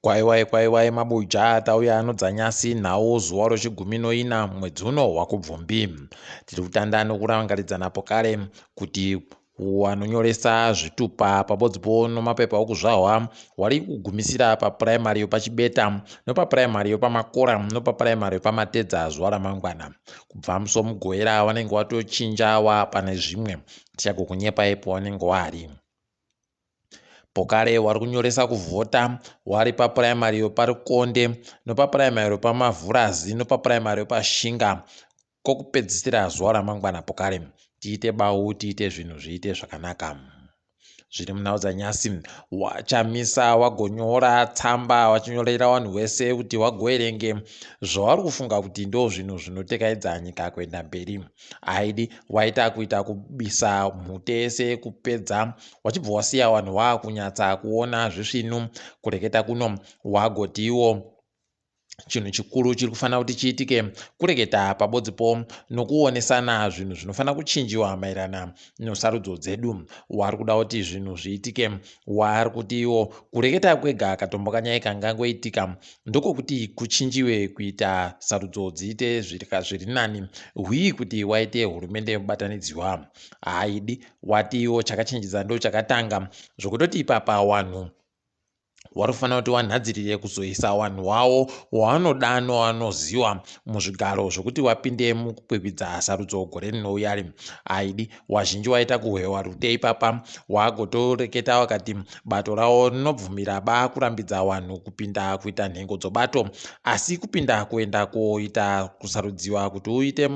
Kwaiwai kwaiwai mabuja tauya anodzanyasi nhau zuva rochigumi noina mwedzi uno wakubvumbi. Tiri kutanda nokurangaridzana pokare kuti wanonyoresa zvitupa pabodzipo nomapepa okuzvahwa wari kugumisira papuraimari yopachibeta nopapuraimari yopamakora nopapuraimari yopamatedza zuva ramangwana. Kubva musi womugovera wanenge watochinja wapane zvimwe tichagokunyepai pawanenge wari. Pokare wari kunyoresa kuvhota wari papuraimari yoparukonde nopapuraimari yopamavhurazi nopapuraimari yopashinga kokupedzisira zuva ramangwana pokare tiite bau tiite zvinhu zviite zvakanaka. Zviri munhau dzanyasi wachamisa wagonyora tsamba wachinyorera vanhu wese kuti wagoerenge zvavari kufunga kuti ndo zvinhu zvinotekaidza nyika kuenda mberi. Haidi waita kuita kubisa mhute yese kupedza wachibva wasiya vanhu waakunyatsa kuona zvisvinu kureketa kuno wagotiwo chinhu chikuru chiri kufanira kuti chiitike kureketa pabodzipo nokuonesana zvinhu zvinofanira kuchinjiwa maererano nosarudzo dzedu. Wari kuda kuti zvinhu zviitike wari kuti iwo kureketa kwega katombo kanyai kangangoitika ndokokuti kuchinjiwe kuita sarudzo dziite zviri nani hwii kuti waite hurumende yemubatanidzwa. Haidi wati iwo chakachinjidza ndo chakatanga zvokutoti ipapa wanhu wari kufanira kuti wanhadzirire kuzoisa wanhu wawo wavanoda nowanoziwa muzvigaro zvokuti wapinde mukukwikwidza sarudzo gore rinouya ri. Haidi wazhinji waita kuhwewa rute ipapa wagotoreketa wakati bato ravo rinobvumira ba kurambidza wanhu kupinda kuita nhengo dzobato asi kupinda kuenda koita kusarudziwa kuti uite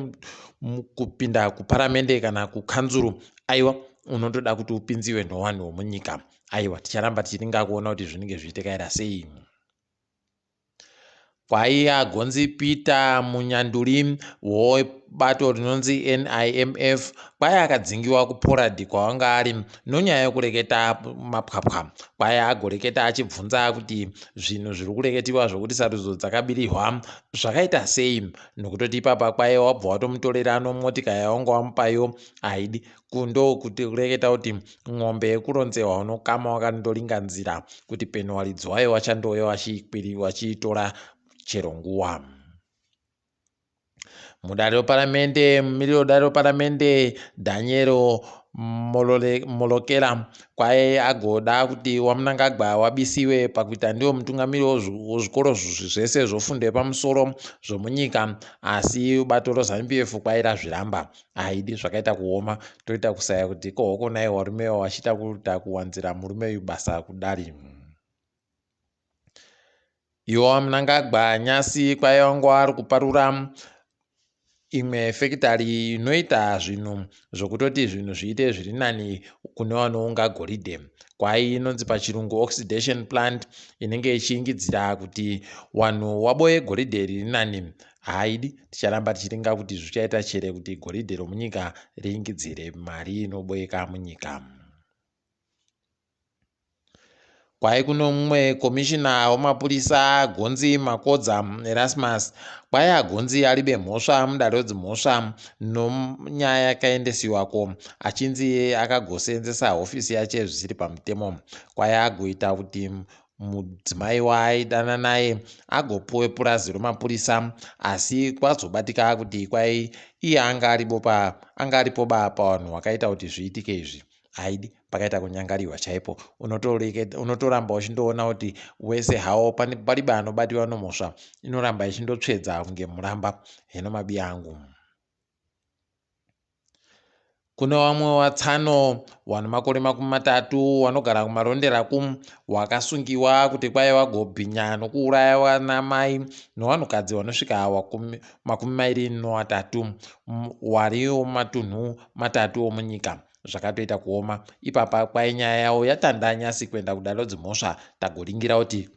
kupinda kuparamende kana kukanzuru aiwa unotoda kuti upinziwe nowanhu womunyika. Aiwa ticharamba tichiringa kuona kuti zvinenge zvichitekaira sei. Kwaiya gonzi Peter munyanduri webato rinonzi NIMF kwaiya akadzingiwa kuPorad kwawanga ari nonyaya yokureketa mapwapwa. Kwaiya agoreketa achibvunza kuti zvinhu zviri kureketiwa zvokuti sarudzo dzakabirihwa zvakaita sei nokutoti ipapa kwaiya wabva watomutorera nomotika yawanga wamupayo haidi ndokuti kureketa kuti ng'ombe yekuronzewa unokama wakandoringa nzira kuti peno waridzi wayo wachandouya wachiitora chero nguva. Mudare reparamende mumiriri wedare reparamende Daniel Molokela kwaye agoda kuti waMnangagwa wabisiwe pakuita ndiwo mutungamiri wezvikoro zvese zvofundo yepamusoro zvomunyika asi bato reZanu PF kwaye razviramba. Haidi zvakaita kuoma toita kusaya kuti kohoko naye warume wachiita kuita kuwanzira murume uyu basa kudari. Iwo waMnangagwa nyasi kwaiva wanga ari kuparura imwe fekitari inoita zvinhu zvokutoti zvinhu zviite zviri nani kune vanounga goridhe. Kwai inonzi pachirungu oxidation plant inenge ichiingidzira kuti vanhu waboye goridhe riri nani. Haidi ticharamba tichiringa kuti zvichaita chere kuti goridhe romunyika riingidzire mari inoboyeka munyika. Kwai kuno mumwe komishina wemapurisa gonzi Makodza Erasmus kwai agonzi aribe mhosva mudare redzimhosva nonyaya yakaendesiwako achinzi akagosenzesa hofisi yache zvisiri pamutemo. Kwai agoita kuti mudzimai waaidana naye agopuwe purazi remapurisa asi kwazobatika kuti kwai iye anga aripo ba pavanhu vakaita kuti zviitike izvi. Haidi pakaita kunyangariwa chaipo unotoramba uchindoona kuti wese hawo paribe anobatiwa nomhosva inoramba ichindotsvedza kunge muramba heno mabi angu. Kune vamwe watsano vane makore 30 vanogara kumaronderaku wakasungiwa kuti kwai wagobhinya nokuuraya vanamai novanhukadzi vanosvika 23 wariwo mumatunhu 3 omunyika. Zvakatoita kuoma ipapa kwai nyaya yavo yatanda nyasi kuenda kudare redzimhosva tagoringira kuti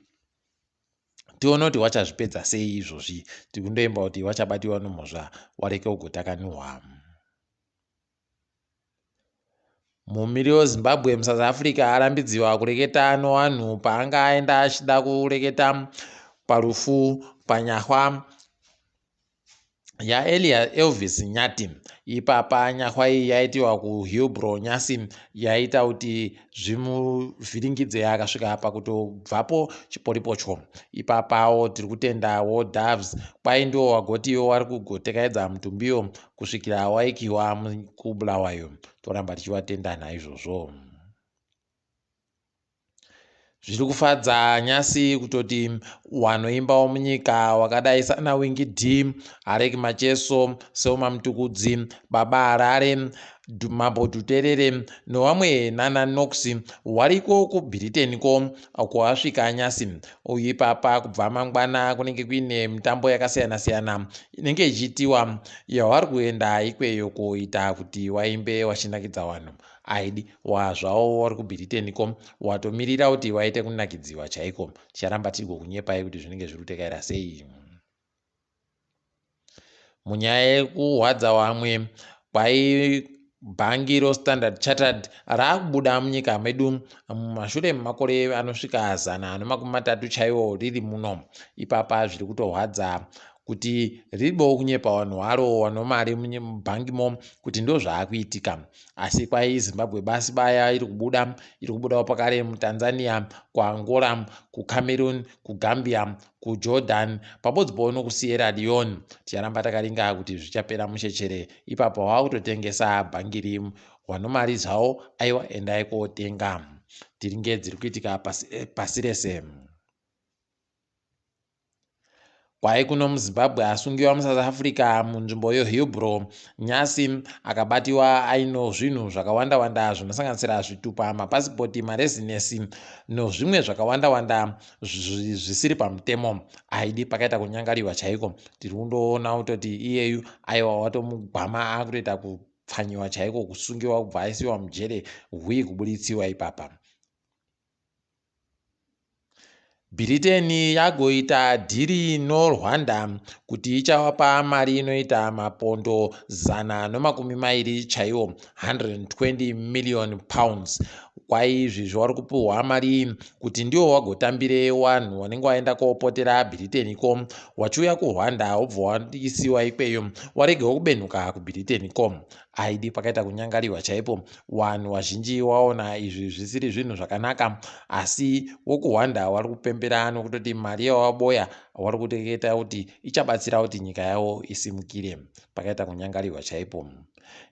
tione kuti wachazvipedza sei izvozvi. Tikundoemba kuti wachabatiwa nomhosva wareke kugotakanurwa. Mumiriri weZimbabwe muSouth Africa arambidziwa kureketa novanhu paanga aenda achida kureketa parufu panyahwa yaElia Elvis Nyati. Ipapa nyahwa iyi yaitiwa kuHillbrow nyasi yaita kuti zvimuvhiringidze akasvika pakutobvapo chiporipotyo. Ipapawo tiri kutendawo Doves kwai ndiwo wagotiwo wari kugotekaidza mutumbiyo kusvikira waikiwa kuBulawayo. Toramba tichivatenda naizvozvo. Zviri kufadza nyasi kutoti wanoimbawo munyika wakadai sana Winky D, Alec Macheso, Selma Mutukudzi, Baba Harare, Mambo Dhuterere nowamwe nana Knox wariko kuBritain ko kwawasvika nyasi. Uyu ipapa kubva mangwana kunenge kuine mitambo yakasiyana siyana inenge ichiitiwa yawari kuenda ikweyo koita kuti waimbe wachinakidza vanhu. Aidi wazvawo wari kuBritain ko watomirira kuti waite kunakidziwa chaiko. Ticharamba tiri kukunyepai kuti zvinenge zviri kutekaira sei. Munyaya yekuhwadza wamwe kwai bhangi roStandard Chartered raakubuda munyika medu mumashure memakore anosvika 130 chaiwo riri muno. Ipapa zviri kutohwadza kuti riribowo kunyepa vanhu waro vanomari mubhangimo kuti ndo zvaakuitika. Asi kwai Zimbabwe basi baya iri kubuda, iri kubudawo pakare muTanzania, kuAngola, kuCameroon, kuGambia, kuJordan pabodzipowo nokuSierra Leone. Ticharamba takaringa kuti zvichapera muchechere. Ipapo wakutotengesa bhangiri vanomari zvawo aiwa endai kotenga. Tiringe dziri kuitika pasi rese. Kwai kuno muZimbabwe asungiwa muSouth Africa munzvimbo yeHillbrow nyasi akabatiwa aino zvinhu zvakawanda wanda zvinosanganisira zvitupa, mapasipoti, marezinesi nozvimwe zvakawanda wanda zvisiri pamutemo. Aidi pakaita kunyangariwa chaiko. Tiri kundoona kutoti iyeyu aiwa watomugwama akutoita kupfanyiwa chaiko, kusungiwa kubva aisiwa mujere hwi kuburitsiwa ipapa. Britain yagoita dhiri noRwanda kuti ichavapa mari inoita mapondo 120 chaiwo, 120 million pounds. Kwai izvi zvavari kupuhwa mari iyi kuti ndiwo wagotambire vanhu vanenge vaenda kopotera Britain ko wachiuya kuRwanda wobva waisiwa ikweyo waregewo kubenhuka kuBritain ko. Aidi pakaita kunyangariwa chaipo. Vanhu vazhinji waona izvi zvisiri zvinhu zvakanaka, asi wokuRwanda wari kupembera nokutoti mari yawaboya wari kuteketa kuti ichabatsira kuti nyika yavo isimukire. Pakaita kunyangariwa chaipo.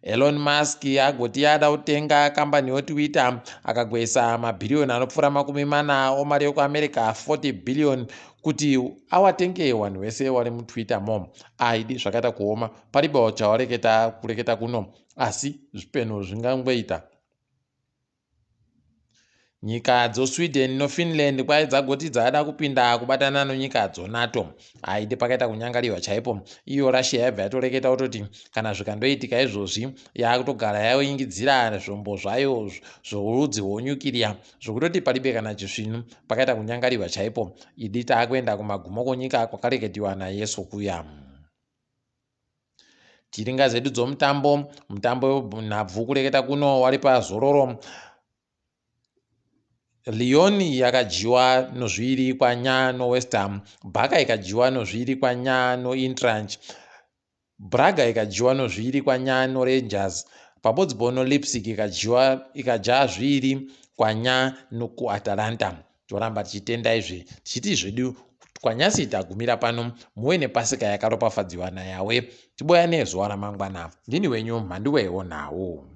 Elon Musk agoti ada kutenga kambani yoTwitter akagoisa mabhiriyoni anopfuura 40 omari yokuAmerica, 40 billion, kuti awatenge vanhu vese vari muTwitter mo. Aidi zvakaita kuoma, paribo chawareketa kureketa kuno, asi zvipeno zvingangoita. Nyika dzoSweden noFinland kwai dzagoti dzada kupinda kubatana nonyika dzoNATO. Aidi pakaita kunyangariwa chaipo. Iyo Russia yabva yatoreketa kutoti kana zvikandoitika izvozvi yaakutogara yaingidzira zvombo zvayo zvorudzi rwonyukiriya zvokutoti paribe kana chisvinu. Pakaita kunyangariwa chaipo. Idi taakuenda kumagumo konyika kwakareketiwa naYesu kuya. Tiringa zedu dzomutambo, mutambo nhabvu kureketa kuno wari pazororo. Lyon yakadyiwa nozviviri kwanya noWest Ham, Barca ikadyiwa nozviviri kwanya noIntrach, Braga ikadyiwa nozviviri kwanya noRangers, pabodzipo noLeipzig ikadyiwa ikadya zviviri kwanya nokuAtalanta. Toramba tichitenda izvi tichiti zvedu kwanyasi tagumira pano. Muve nepasika yakaropafadziwa naYawe. Tiboyane zuva ramangwana. Ndini wenyu Mhanduwe Nhau.